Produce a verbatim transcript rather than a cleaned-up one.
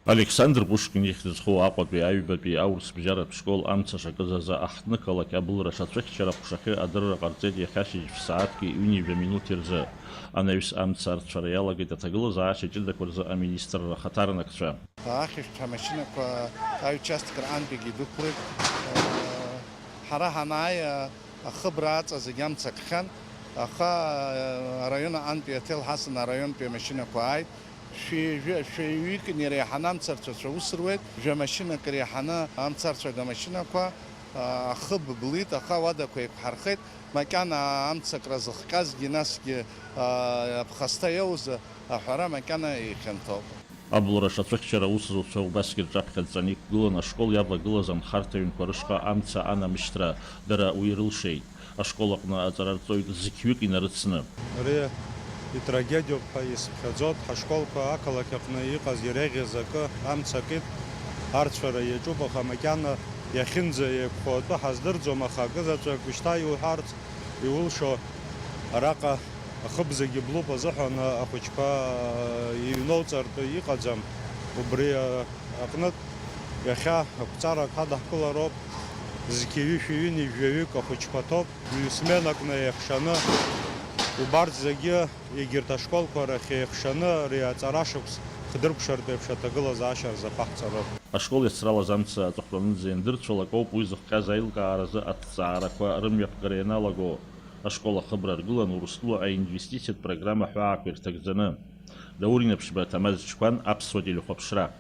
Александр Пушкин ихьӡ зхоу Аҟәатәи аҩбатәи аурыс бжьаратә школ амца шакыз азы аҳҭнықалақь абылра шацәыхьчара аҟәшахьы адырра ҟарҵеит иахьа шьыжьф сааҭки ҩынҩажәа минуҭи рзы. Анаҩс амца арцәара иалагеит аҭагылазаашьа ҷыдақәа рзы аминистрра ахаҭарнакцәа. Ахьышәҭҳәа амашьынақәа аҩ-участок рҟынтәигьы идәықәлеит. Ҳара ҳанааи, ахыбра аҵа зегь амца акхьан, аха араион аҟынтәи аҭел ҳасны араионтәи амашьынақәа ааит. Шәи-, жәа-, шәи-ҩык иреиҳаны амцарцәацәа аус руеит, жәа машьынак иреиҳаны амцарцәага машьынақәа, а, ахыб блит, аха ауадақәа еиқәҳархеит, макьана амцакра зыхҟьазгьы насгьы, а, аԥхасҭа иоуз аҳәара макьана ихьанҭоуп. Абылра шацәыхьчара аусзуҩцәа убасгьы рҿаԥхьа дҵаны иқәгылан ашкол иавагылаз анхарҭа ҩнқәа рышҟа амца анамышьҭра, дара уи рылшеит. Ашкол аҟны аҵара рҵоит зқьҩык инарыцны. Ари итрагедиоуп ҳәа исыԥхьаӡоит, ҳашколқәа ақалақь аҟны иҟаз иреиӷьыз акы амца акит, арцәара иаҿуп, аха макьана иахьынӡа еиқәхо атәы ҳаздырӡом, аха акызаҵәык шьҭа иуҳәарц иулшо араҟа ахыб зегьы блуп азыҳәан ахәыҷқәа иҩноуҵартә иҟаӡам. Убри аҟнытә, иахьа ақәҵарак ҳадаҳкылароуп, зқьи ҩышәи ҩынҩажәаҩык ахәыҷқәа ҭоуп. Ҩ-сменакны еихшаны, убарҭ зегьы егьырҭ ашколқәа рахь еихшаны, ари аҵарашықәс хдыркәшартә еиԥш аҭагылазаашьа рзы аԥаҳҵароуп. Ашкол иацралаз амца аҵыхәтәанынӡа иандырцәалак ауп уи зыхҟьаз аилкааразы аҭҵаарақәа рымҩаԥгара ианалаго. Ашкол ахыбра аргылан Урыстәыла аинвестициатә программа ҳәаақәа ирҭагӡаны. Даур Инаԥшьба, Ҭамаз Чқәан, Аԥсуа телехәаԥшра.